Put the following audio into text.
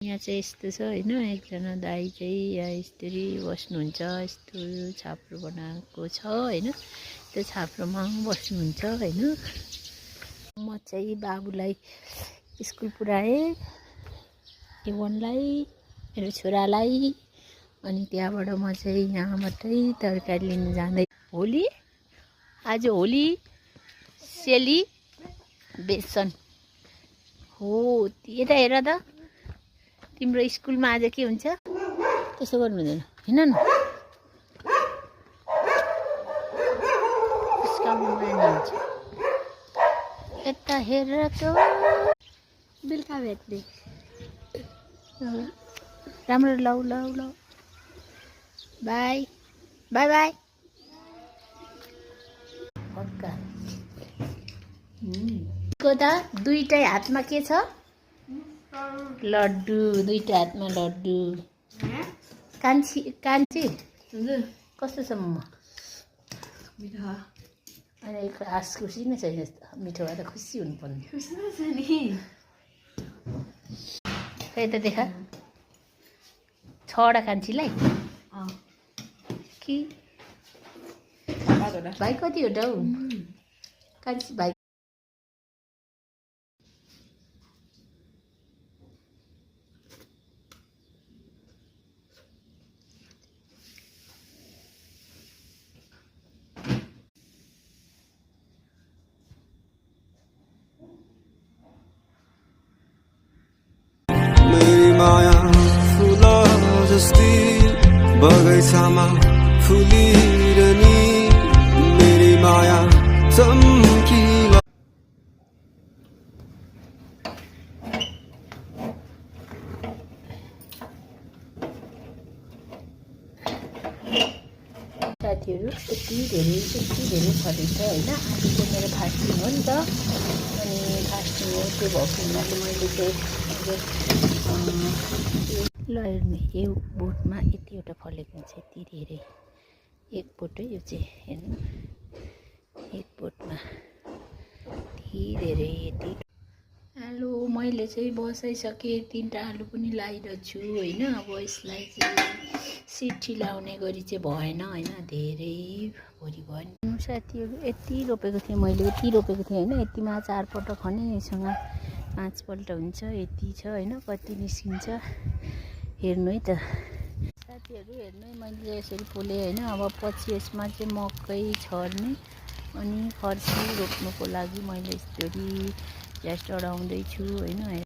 यहाँ चाहिँ यस्तो छ हैन, एकजना दाइ चाहिँ यहाँ यसरी बस्नुहुन्छ। यस्तो छाप्रो बनाएको छ हैन, त्यो छाप्रोमा बस्नुहुन्छ हैन। म चाहिँ बाबुलाई स्कुल पुऱ्याएँ, इवनलाई, मेरो छोरालाई, अनि त्यहाँबाट म चाहिँ यहाँबाटै तरकारी लिन जाँदै। होली आज होली सेलिब्रेसन हो। यता हेर त, तिम्रो स्कुलमा आज के हुन्छ? त्यसो गर्नु हुँदैन, हिँड न। हुन्छ यता हेरेर त बेलुका भेट्ने। राम्रो लौ लौ लौ, बाई बाई बाई। पक्का को त दुईटै हातमा के छ? लड्डु, दुईटा हातमा लड्डु। कान्छी कान्छी कस्तो छ मम्मा? मिठो। अनि खास खुसी नै छैन, मिठो भएर खुसी हुनुपर्ने। खुसी नै छ नि। खै त देखा, छवटा कान्छीलाई कि भाइ कतिवटा हौ कान्छी भाइ? बगैँचामा फुलिरहने मेरी माया चम्किला। साथीहरू यति धेरै फलेको छ होइन। आज चाहिँ मेरो फास्टिङ हो नि त, अनि फास्टिङ हो। त्यो भएको हुनाले मैले चाहिँ ल हेर्नु, यो बोटमा यतिवटा फलेको हुन्छ, यति धेरै। एक बोट हो यो चाहिँ, हेर्नु एक बोटमा यति धेरै यति। आलु मैले चाहिँ बसाइसकेँ, 3टा आलु पनि लगाइरहेको छु होइन। अब यसलाई चाहिँ सिठी लाउने गरी चाहिँ भएन होइन, धेरै भरि भयो। साथीहरू यति रोपेको थिएँ मैले, यति रोपेको थिएँ होइन। यतिमा 4 पटक खने, यसँग 5 पल्ट हुन्छ, यति छ होइन। कति निस्किन्छ हेर्नु है त साथीहरू, हेर्नु है। मैले यसरी पोलेँ होइन। अब पछि यसमा चाहिँ मकै छर्ने अनि फर्सी रोप्नुको लागि मैले यसरी झ्यास चढाउँदैछु होइन।